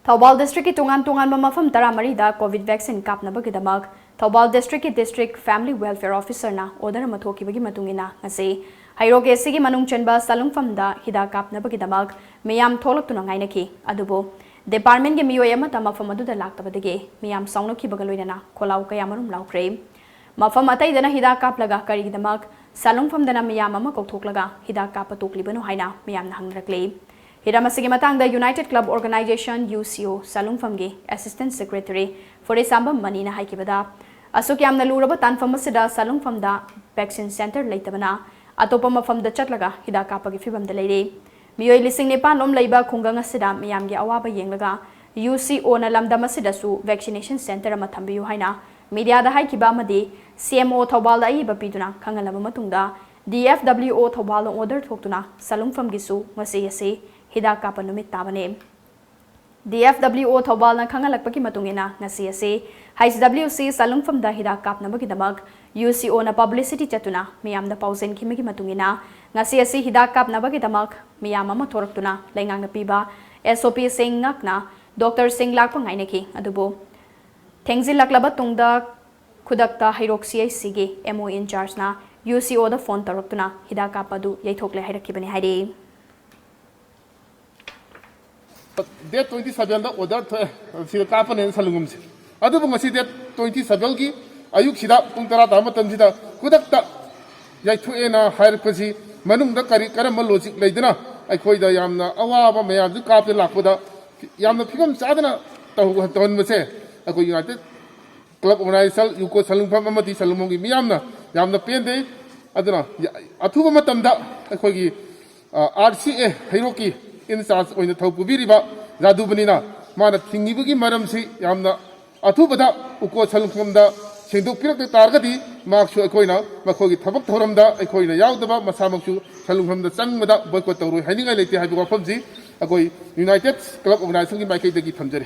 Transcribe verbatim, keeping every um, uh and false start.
ꯊꯧꯕꯥꯜ ꯗꯤꯁꯇ꯭ꯔꯤꯛꯀꯤ ꯇꯣꯉꯥꯟ ꯇꯣꯉꯥꯟꯕ ꯃꯐꯝ ꯇꯔꯥꯃꯔꯤꯗ ꯀꯣꯚꯤꯗ ꯚꯦꯛꯁꯤꯟ ꯀꯥꯞꯅꯕꯒꯤꯗꯃꯛ ꯊꯧꯕꯥꯜ ꯗꯤꯁꯇ꯭ꯔꯤꯛꯀꯤ ꯗꯤꯁꯇ꯭ꯔꯤꯛ ꯐꯦꯃꯤꯂꯤ ꯋꯦꯜꯐꯤꯌꯔ ꯑꯣꯐꯤꯁꯔꯅ ꯑꯣꯔꯗꯔ ꯑꯃ ꯊꯣꯛꯈꯤꯕꯒꯤ ꯃꯇꯨꯡ ꯏꯟꯅ ꯉꯁꯤ ꯍꯩꯔꯣꯛ ꯑꯦ ꯁꯤꯒꯤ ꯃꯅꯨꯡ ꯆꯟꯕ ꯁꯂꯨꯡꯐꯝꯗ ꯍꯤꯗꯥꯛ ꯀꯥꯞꯅꯕꯒꯤꯗꯃꯛ ꯃꯤꯌꯥꯝ ꯊꯣꯛꯂꯛꯇꯨꯅ ꯉꯥꯏꯅꯈꯤ꯫ ꯑꯗꯨꯕꯨ ꯗꯤꯄꯥꯔꯠꯃꯦꯟꯒꯤ ꯃꯤꯑꯣꯏ ꯑꯃꯠꯇ ꯃꯐꯝ ꯑꯗꯨꯗ ꯂꯥꯛꯇꯕꯗꯒꯤ ꯃꯤꯌꯥꯝ ꯁꯥꯎꯅꯈꯤꯕꯒ ꯂꯣꯏꯅꯅ ꯈꯣꯜꯂꯥꯎ ꯀꯌꯥꯃꯔꯨꯝ ꯂꯥꯎꯈ꯭ꯔꯦ꯫ ꯃꯐꯝ ꯑꯇꯩꯗꯅ ꯍꯤꯗꯥꯛ ꯀꯥꯞꯂꯒ ꯀꯔꯤꯒꯤꯗꯃꯛ ꯁꯂꯨꯡꯐꯝꯗꯅ ꯃꯤꯌꯥꯝ ꯑꯃ ꯀꯧꯊꯣꯛꯂꯒ ꯍꯤꯗꯥꯛ ꯀꯥꯞꯄ ꯇꯣꯛꯂꯤꯕꯅꯣ ꯍꯥꯏꯅ ꯃꯤꯌꯥꯝꯅ ꯍꯪꯅꯔꯛꯂꯤ꯫ ꯍꯤꯔꯝ ꯑꯁꯤꯒꯤ ꯃꯇꯥꯡꯗ United Club Organization, U C O, ꯁꯂꯨꯡꯐꯝꯒꯤ Assistant Secretary ꯐꯨꯔꯤꯁꯥꯝꯕꯝ ꯃꯅꯤꯅ ꯍꯥꯏꯈꯤꯕꯗ, ꯑꯁꯨꯛ ꯌꯥꯝꯅ ꯂꯨꯔꯕ ꯇꯥꯟꯐꯝ ꯑꯁꯤꯗ ꯁꯂꯨꯡꯐꯝꯗ ꯚꯦꯛꯁꯤꯟ ꯁꯦꯟꯇꯔ ꯂꯩꯇꯕꯅ ꯑꯇꯣꯞꯄ ꯃꯐꯝꯗ ꯆꯠꯂꯒ ꯍꯤꯗꯥꯛ ꯀꯥꯞꯄꯒꯤ ꯐꯤꯚꯝꯗ ꯂꯩꯔꯦ꯫ ꯃꯤꯑꯣꯏ ꯂꯤꯁꯤꯡ ꯅꯤꯄꯥꯟ ꯂꯣꯝ ꯂꯩꯕ ꯈꯨꯡꯒꯪ ꯑꯁꯤꯗ ꯃꯤꯌꯥꯝꯒꯤ ꯑꯋꯥꯕ ꯌꯦꯡꯂꯒ U C O ꯅ ꯂꯝꯗꯝ ꯑꯁꯤꯗꯁꯨ ꯚꯦꯛꯁꯤꯅꯦꯁꯟ ꯁꯦꯟꯇꯔ ꯑꯃ ꯊꯝꯕꯤꯌꯨ ꯍꯥꯏꯅ ꯃꯤꯗꯤꯌꯥꯗ ꯍꯥꯏꯈꯤꯕ ꯑꯃꯗꯤ C M O ꯊꯧꯕꯥꯜꯗ ꯑꯏꯕ ꯄꯤꯗꯨꯅ ꯈꯪꯍꯜꯂꯕ ꯃꯇꯨꯡꯗ, D F W O ꯊꯧꯕꯥꯜꯅ ꯑꯣꯔꯗꯔ ꯊꯣꯛꯇꯨꯅ ꯁꯂꯨꯡꯐꯝꯒꯤꯁꯨ ꯉꯁꯤ ꯑꯁꯤ ꯍꯤꯗꯥꯛ ꯀꯥꯞꯄ ꯅꯨꯃꯤꯠ ꯇꯥꯕꯅꯤ꯫ D F W O ꯊꯧꯕꯥꯜꯅ ꯈꯪꯍꯜꯂꯛꯄꯒꯤ ꯃꯇꯨꯡ ꯏꯟꯅ, ꯉꯁꯤ ꯑꯁꯤ H W C ꯁꯂꯨꯡꯐꯝꯗ ꯍꯤꯗꯥꯛ ꯀꯥꯞꯅꯕꯒꯤꯗꯃꯛ U C O ꯅ ꯄꯕ꯭ꯂꯤꯁꯤꯇꯤ ꯆꯠꯇꯨꯅ ꯃꯤꯌꯥꯝꯗ ꯄꯥꯎꯖꯦꯟꯈꯤꯕꯒꯤ ꯃꯇꯨꯡ ꯏꯟꯅ, ꯉꯁꯤ ꯑꯁꯤ ꯍꯤꯗꯥꯛ ꯀꯥꯞꯅꯕꯒꯤꯗꯃꯛ ꯃꯤꯌꯥꯝ ꯑꯃ ꯊꯣꯔꯛꯇꯨꯅ ꯂꯩꯉꯥꯛꯅ ꯄꯤꯕ S O P ꯁꯤꯡ ꯉꯥꯛꯅ ꯗꯣꯛꯇꯔꯁꯤꯡ ꯂꯥꯛꯄ ꯉꯥꯏꯅꯈꯤ꯫ ꯑꯗꯨꯕꯨ ꯊꯦꯡꯖꯤꯜꯂꯛꯂꯕ ꯇꯨꯡꯗ ꯈꯨꯗꯛꯇ ꯍꯩꯔꯣꯛ C H C ꯒꯤ M O in charge ꯅ U C O ꯗ ꯐꯣꯟ ꯇꯧꯔꯛꯇꯨꯅ ꯍꯤꯗꯥꯛ ꯀꯥꯞꯄ ꯑꯗꯨ ꯌꯩꯊꯣꯛꯂꯦ ꯍꯥꯏꯔꯛꯈꯤꯕꯅꯤ ꯍꯥꯏꯔꯤ꯫ Date twenty seven ꯗ order ꯊꯣꯛꯑꯦ, ꯁꯤꯗ ꯀꯥꯞꯄꯅꯦꯅ ꯁꯂꯨꯡꯐꯝꯁꯦ꯫ ꯑꯗꯨꯕꯨ ꯉꯁꯤ date twenty seven ꯒꯤ ꯑꯌꯨꯛꯁꯤꯗ ꯄꯨꯡ ꯇꯔꯥ ꯇꯥꯕ ꯃꯇꯝꯁꯤꯗ ꯈꯨꯗꯛꯇ ꯌꯩꯊꯣꯛꯑꯦꯅ ꯍꯥꯏꯔꯛꯄꯁꯤ ꯃꯅꯨꯡꯗ ꯀꯔꯤ, ꯀꯔꯝꯕ logic ꯂꯩꯗꯅ ꯑꯩꯈꯣꯏꯗ ꯌꯥꯝꯅ ꯑꯋꯥꯕ ꯃꯌꯥꯝꯁꯤ ꯀꯥꯞꯇ ꯂꯥꯛꯄꯗ ꯌꯥꯝꯅ ꯐꯤꯕꯝ ꯆꯥꯗꯅ ꯇꯧ-, ꯇꯧꯍꯟꯕꯁꯦ ꯑꯩꯈꯣꯏ United Club Organization, U C O ꯁꯂꯨꯡꯐꯝ ꯑꯃꯗꯤ ꯁꯂꯨꯡꯐꯝꯒꯤ ꯃꯤꯌꯥꯝꯅ ꯌꯥꯝꯅ ꯄꯦꯟꯗꯦ꯫ ꯑꯗꯨꯅ ꯑꯊꯨꯕ ꯃꯇꯝꯗ ꯑꯩꯈꯣꯏꯒꯤ, ꯑ, R C A ꯍꯩꯔꯣꯛꯀꯤ in charge ꯑꯣꯏꯅ ꯊꯧ ꯄꯨꯕꯤꯔꯤꯕ ꯖꯥꯗꯨꯕꯅꯤꯅ ꯃꯥꯅ ꯊꯤꯡꯉꯤꯕꯒꯤ ꯃꯔꯝꯁꯤ ꯌꯥꯝꯅ ꯑꯊꯨꯕꯗ ꯎꯀꯣ ꯁꯂꯨꯡꯐꯝꯗ ꯁꯦꯡꯗꯣꯛꯄꯤꯔꯛꯇ ꯇꯥꯔꯒꯗꯤ ꯃꯍꯥꯛꯁꯨ ꯑꯩꯈꯣꯏꯅ ꯃꯈꯣꯏꯒꯤ ꯊꯕꯛ ꯊꯧꯔꯝꯗ ꯑꯩꯈꯣꯏꯅ ꯌꯥꯎꯗꯕ, ꯃꯁꯥꯃꯛꯁꯨ ꯁꯂꯨꯡꯐꯝꯗ ꯆꯪꯕꯗ boycott ꯇꯧꯔꯣꯏ ꯍꯥꯏꯅꯤꯡꯉꯥꯏ ꯂꯩꯇꯦ ꯍꯥꯏꯕ ꯋꯥꯐꯝꯁꯤ ꯑꯩꯈꯣꯏ United Club Organization ꯒꯤ ꯃꯥꯏꯀꯩꯗꯒꯤ ꯊꯝꯖꯔꯤ꯫